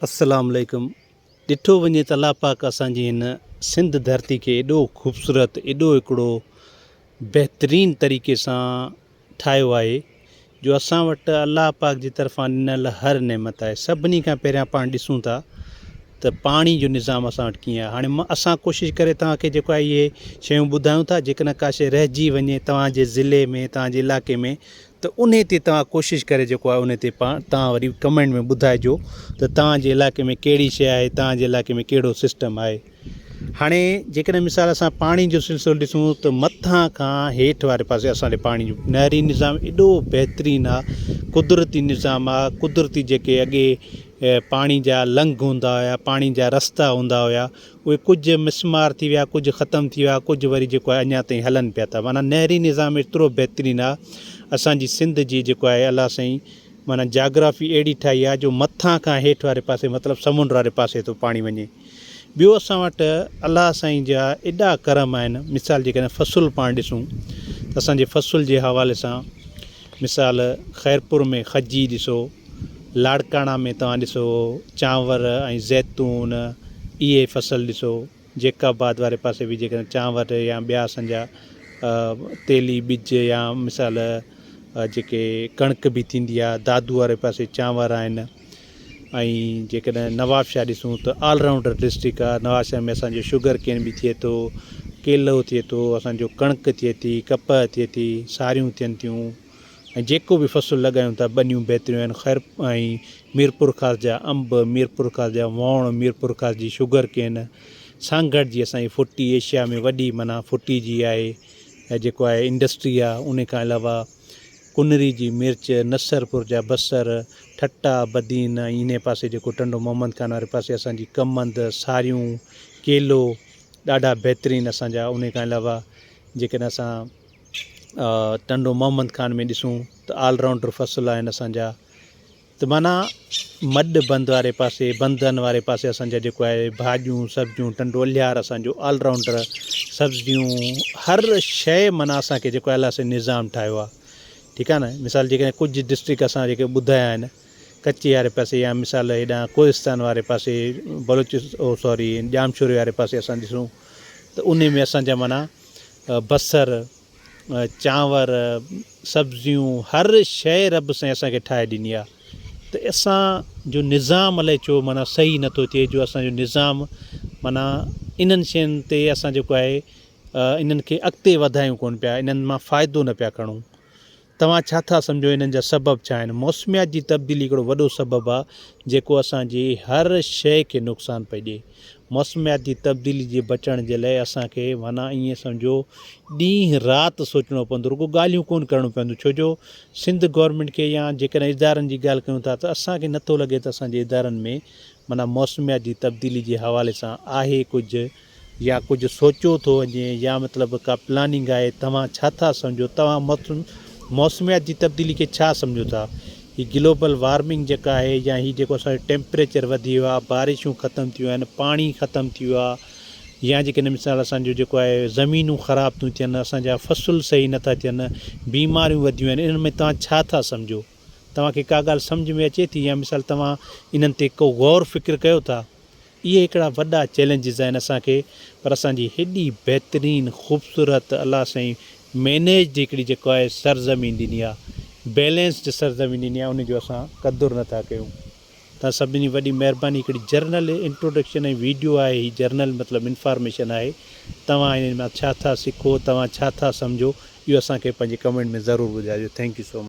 السلام عليڪم ڏٺو وڃي ته الله پاڪ اسان جي هن سنڌ ڌرتي کي ايڏو خوبصورت ايڏو هڪڙو بهترين طريقي سان ٺاهيو آهي جو اسان وٽ الله پاڪ جي طرفان ڏنل هر نعمت آهي سڀني کان پهريان پاڻ ڏسون ٿا ته پاڻي جو نظام اسان وٽ ڪيئن آهي هاڻي اسان ڪوشش ڪري توهان کي جيڪو آهي اهي شيون ٻڌايون ٿا جيڪڏهن ڪا شي رهجي وڃي توهان جي ضلعي ۾ توهان جي علائقي ۾ ته انهي تي توهان ڪوشش ڪري جيڪو آهي انهي تي پاڻ توهان وري ڪمينٽ ۾ ٻڌائجو ته توهان جي علائقي ۾ ڪهڙي شيء آهي توهان جي علائقي ۾ ڪهڙو سسٽم آهي هاڻي جيڪڏهن مثال اسان پاڻي جو سلسلو ڏسون ته مٿان کان هيٺ واري پاسي اسان ڏي پاڻي جو نهري نظام ايڏو بهترين آهي قدرتي نظام آهي قدرتي جيڪي اڳي پاڻي جا لنگهه هوندا هيا پاڻي جا رستا هوندا هيا اهي ڪجهه مسمار ٿي ويا، ڪجهه ختم ٿي ويا، ڪجهه وري جيڪو آهي اڃا تائين هلن پيا ٿا. معنيٰ نهري نظام ايترو بهترين آهي، اسان جي سنڌ جي جيڪو آهي الله سائين معنيٰ جاگرافي اهڙي ٺاهي آهي جو مٿان کان هيٺ واري پاسي مطلب سمنڊ واري پاسي ٿو پاڻي وڃي. ٻيو اسان وٽ الله سائين جا ايڏا ڪرم آهن، مثال جيڪڏهن فصل پاڻ ڏسون ته اسان جي فصل جي حوالي سان مثال خيرپور ۾ کجي ڏسو، لاڙڪاڻا ۾ توهان ڏسو چانور ۽ زيتون اهي فصل ڏسو، جيڪب آباد واري پاسي به جيڪڏهن چانور يا ٻيا اسان جا تيلي ٻج يا مثال جيڪي ڪڻڪ به ٿيندي آهي دادو واري پاسي چانور آهن ۽ جيڪڏهن نوابشاهه ڏسون ته آل رائونڊر ڊسٽرڪٽ آهي نوابشاهه ۾ اسان جو شگر ڪين به ٿئي ٿو ڪيلو ٿئي ٿو اسان جو ڪڻڪ ٿئي ٿي ڪپهه ٿئي ٿي ساريون ٿين ٿيون ۽ جيڪو به فصل لڳايون ٿا ٻنيون بهتريون آهن خير ۽ ميرپورخاص جا انب ميرپورخاص جا ووڻ ميرپورخاص جي شگر ڪين سانگهڙ جي اسان جي ڦٽي ايشيا ۾ وڏي معنيٰ ڦٽي جي آهي ۽ جيڪو آهي انڊسٽري آهي ان کان علاوه ڪنري جي مرچ نصرپور جا بصر ٺٽا بدين ۽ انهي پاسي جيڪو ٽنڊو محمد خان واري پاسي اسان جي ڪمند ساريون ڪيلو ڏاڍا بهترين اسان جا ان کان علاوه جيڪڏهن اسان ٽنڊو محمد خان ۾ ڏسون ته آل رائونڊر فصل آهن اسان جا ته معنيٰ مڏ بند واري پاسي بندن واري پاسي اسان جا جيڪو آهي ڀاڄيون سبزيون ٽنڊو الهيار اسان جو آل رائونڊر سبزيون هر شيء معنيٰ اسان کي جيڪو آهي الله سائين نظام ٺاهيو آهي ٺيڪ آهي نه مثال جيڪڏهن ڪجهه ڊسٽرڪٽ اسان جيڪي ٻڌايا آهن ڪچي واري پاسي يا مثال هيڏانهن ڪوهستان واري پاسي بلوچس او سوري ڄامشوري واري پاسي اسان ڏسون ته انهي ۾ اسان جا معنيٰ بصر، چانور، سبزيون هر شيء رب سائين اسان کي ٺاهي ڏني آهي ته اسان جو نظام الائي ڇو معنيٰ صحيح نٿو ٿئي جو اسان جو نظام معنيٰ انهن شين تي اسان جيڪو آهي انهن کي اڳتي وڌايون ڪونه پيا انهن مان فائدو نه پيا کڻون. توهان ڇا ٿا سمجهو انهن جا سبب ڇا آهن؟ موسميات جي تبديلي هڪڙو وڏو سبب آهي جيڪو اسان جي هر شيء کي نقصان پئي ڏئي. موسميات جي تبديلي جي بچڻ جي لاء اسان کي معنيٰ ائين سمجهو ڏينهن رات سوچڻو پوندو رڳو ڳالهيون ڪونه ڪرڻيون پونديون ڇو جو سنڌ گورنمينٽ کي يا جيڪڏهن ادارن جي ڳالهه ڪيون ٿا ته اسان کي نٿو لڳي ته اسان جي ادارن ۾ معنيٰ موسميات جي تبديلي جي حوالي سان آهي ڪجهه يا ڪجهه سوچيو ٿو وڃي يا مطلب ڪا پلاننگ آهي توهان ڇا ٿا سمجهو توهان موسميات جي تبديلي کي ڇا سمجهو ٿا هي گلوبل وارمنگ جيڪا آهي يا هي جيڪو اسان جو ٽيمپريچر وڌي ويو آهي بارشون ختم ٿي ويون آهن پاڻي ختم ٿي ويو آهي يا جيڪڏهن مثال اسان جو جيڪو آهي زمينون خراب ٿيون ٿين اسان جا فصل صحيح نٿا ٿين بيماريون وڌيون آهن انهن ۾ توهان ڇا ٿا سمجهو توهان کي ڪا ڳالهه سمجهه ۾ اچي ٿي يا مثال توهان انهن تي ڪو غور فڪر ڪيو ٿا اهي هڪڙا وڏا چئلينجز آهن اسان کي پر اسان جي هيڏي بهترين خوبصورت الله سائين مينيجڊ هڪڙي جيڪو آهي سرزمين ڏني آهي بيلنسڊ سرزمين ڏني آهي ان جو اسان قدر نه ٿا ڪيون تان سڀني وڏي مهرباني هڪڙي جرنل انٽروڊڪشن ۽ ويڊيو آهي هي جرنل مطلب انفارميشن آهي توهان انهن مان ڇا ٿا سکو توهان ڇا ٿا سمجهو اهو اسان کي پنهنجي ڪمينٽ ۾ ضرور ٻڌائجو thank you so much.